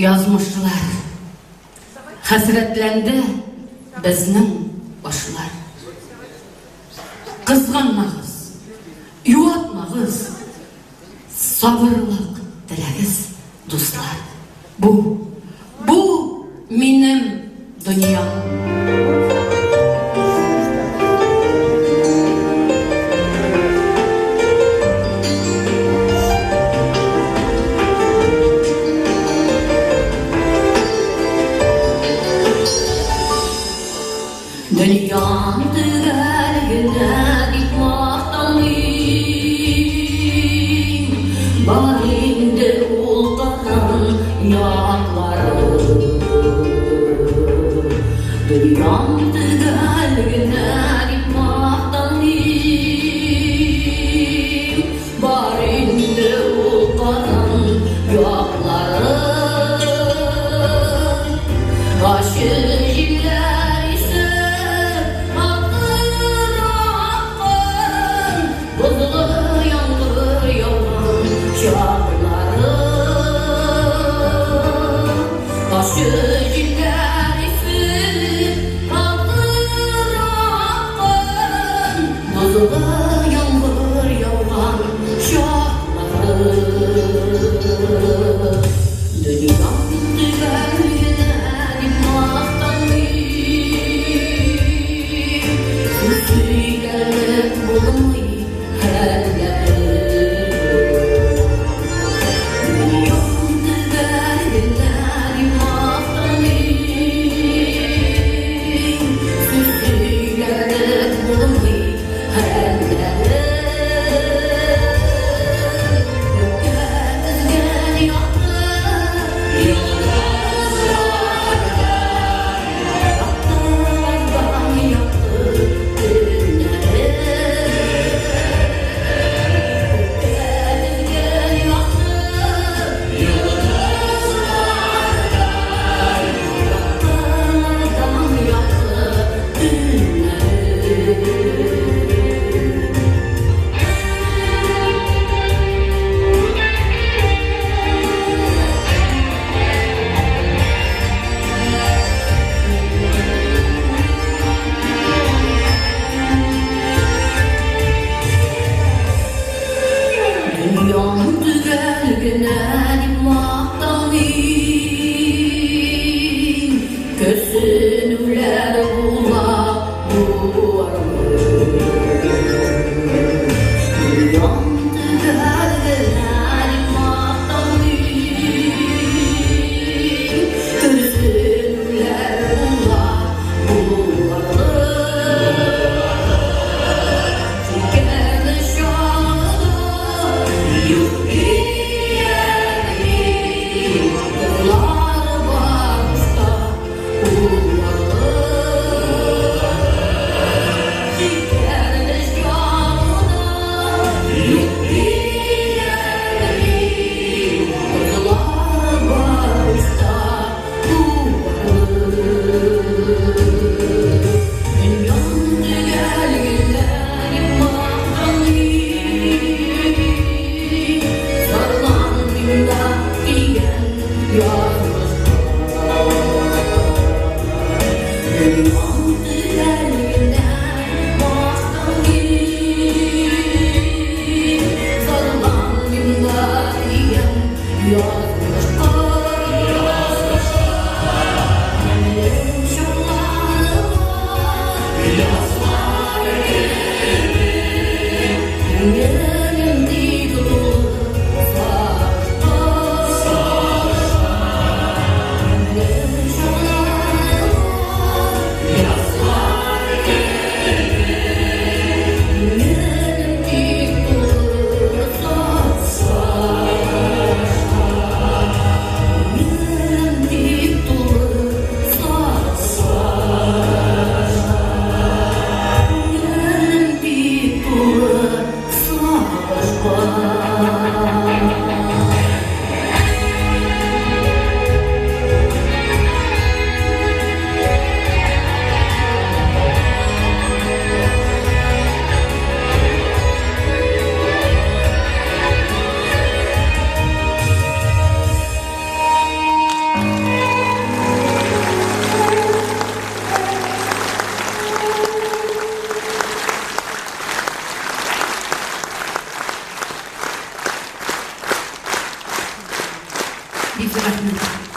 Язмышлар. Хәсрәтләнде безнең башлар. Кызганмагыз, юатмагыз, сабырлык теләгез, дуслар. Бу, бу минем дөньям. Дөньям төгәл генә дип мактанмыйм, Бар инде ул кырын яклары. Дөньям төгәл генә дип мактанмыйм, Бар инде ул кырын яклары. Ачы җилләр исеп, матур аккан, Бозлы яңгыр яуган чаклары. Ачы җилләр исеп, матур аккан, Бозлы яңгыр яуган чаклары. Дөньям төгәл генә дип мактанмыйм, Сүз сөйләнеп булмый хәлләре. Дөньям төгәл генә дип мактанмыйм, Сүз сөйләнеп булмый хәлләре. Бик зур рәхмәт.